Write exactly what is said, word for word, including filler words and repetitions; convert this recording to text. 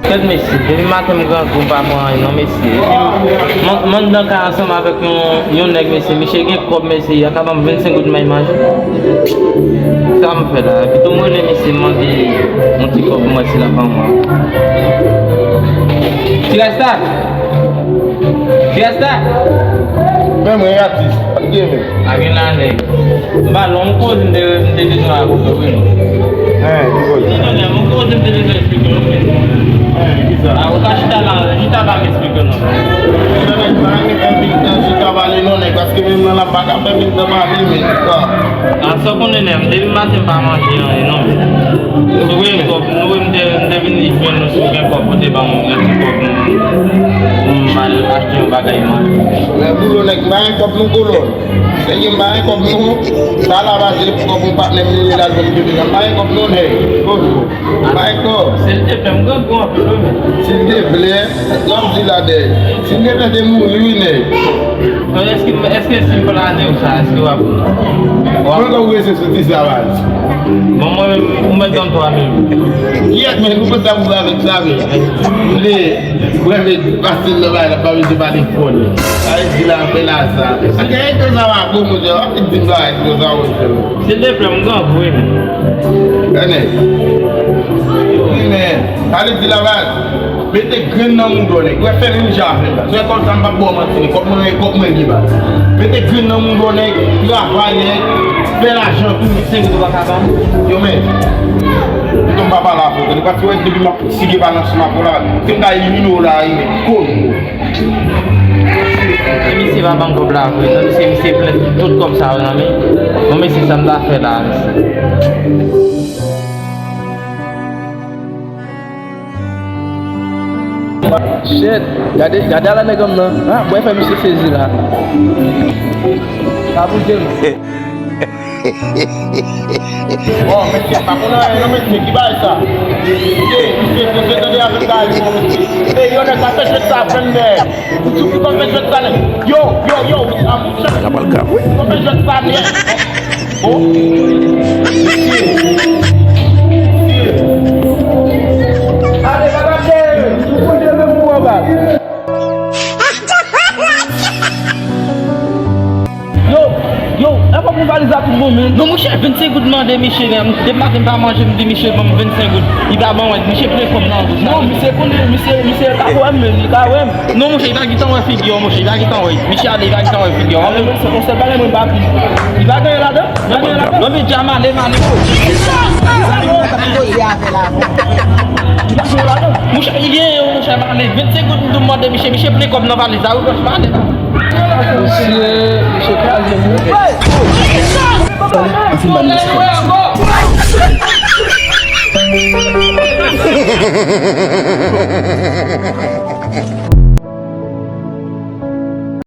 Kèt mesye, depi maten m grangou, m pa pran anyen non mesye. Epi m, m anndan kay ansanm avèk yon, yon nèg mesye, misye gen kòb mesye, y a ka ban m vennsenk goud m al manje. Sa m fè la, epi tou m rele mesye, m mande yon ti kòb pou m wè si l ap ban mwen. Ti Rasta! Ti Rasta! Men mwen atis, pa t gen men. A gen la nèg. M pa lwen, yon koze m te, m te bezwen rakonte w wi non. Hen, ki koze? Non, non, non, yon koze m te bezwen eksplike w wi. Hen, ki sa? A, ou ka chita la, chita la, m eksplike w non. Nan nèg pa gen anpil tan chita pale non nèg, paske menm nan la m pa ka fè pil tan pale men sa. A, sa w konnen nèg, depi maten m pa manje anyen non. Nou voye m kòb, nou voye m te, m te vin jwenn nou si w gen kòb, ou te ban m yon ti kòb, m, m al achte yon bagay manje. Men boulon nèg, m pa gen kòb non kolòn. Nèg, m pa gen kòb non. Sa la pase pou kòb yon patnè m li rele l al jwenn bebe la. M pa gen kòb non nèg. Oh, oh. M pa gen kòb. Silteplè, m grangou anpil wi men. Silteplè, w ap di la dèyè. Silteplè te mouri wi nèg. Non, èske, èske si m plane w sa, èske w ap, w ap... Mwen konn w rese sou ti sa baz. Bon, mwen menm, ou mèt ban m twa mil. Kiyès men, nou konn sa pou avèk sa men. M vle, mwen vle pase nan bagay la, pa bezwen pale fò nèg. Sa vle di la, fè la sa. Sa gen tan sa va bon, monchè, w ap di m bagay konsa, monchè. Silteplè, m grangou wi men. Gade. Wi men, sa vle di la baz. Mete grenn nan mouda w nèg. Wè fè menm jan avè m la. Sè kòb sa m p ap ba w manti nèg. Kòb mwen, kòb mwen li baz. Mete grenn nan mouda w nèg. Travay nèg. Fè lajan tou. Senk goud ou pa ka ban m? Yo men. Pito m pa pale avè w. Paske wè depi m ap sige balans m avè w la. Se m ka elimine w la wi men. Koz. E misye pa ban m kòb la vre. Tandis ke misye plen tout kòb sa yo nan men. Bon mesye sa m ta fè la mesye. Shit, gade, gade ala nèg an m nan. Ha, bwè fè misye sezi la. Sa pou di m. Oh, mesye, pa konn anyen non, mesye, ki bagay sa? Mesye, mesye, mesye, tande avèk bagay, mesye. Ey, yo, nèg, pa fè jwèt sa, frè m, nèg. Ou sou ki pa fè jwèt sa, nèg. Yo, yo, yo, a mouche. Sa pral grav, wi. Pa fè jwèt sa, nèg. Oh. Yo, yo, e pa pou valiz la tout bon, men. Non, monchè, vennsenk goud mande misye, men, depi maten m pa manje, m di misye ban m vennsenk goud. Li pa ban mwen, misye plen kòb nan bouch la. Non, misye konnen, misye, misye ka wè m, men, li ka wè m. Non, monchè, li pa gentan wè figi w, monchè, li pa gentan wè. Misye ale, li pa gentan wè figi w. Ale, men, se konsèy bagay mwen pa pi. Li pa genyen ladan? Li pa genyen ladan? Non, men, dja m ale, m ale, bro. Li pa genyen ladan. Monchè, li genyen, monchè, m ale. Vennsenk goud m tou mande misye, misye plen kòb nan valiz la, wi, bro, m ale. Misye, misye kraze m wi. Anfin ban m misye.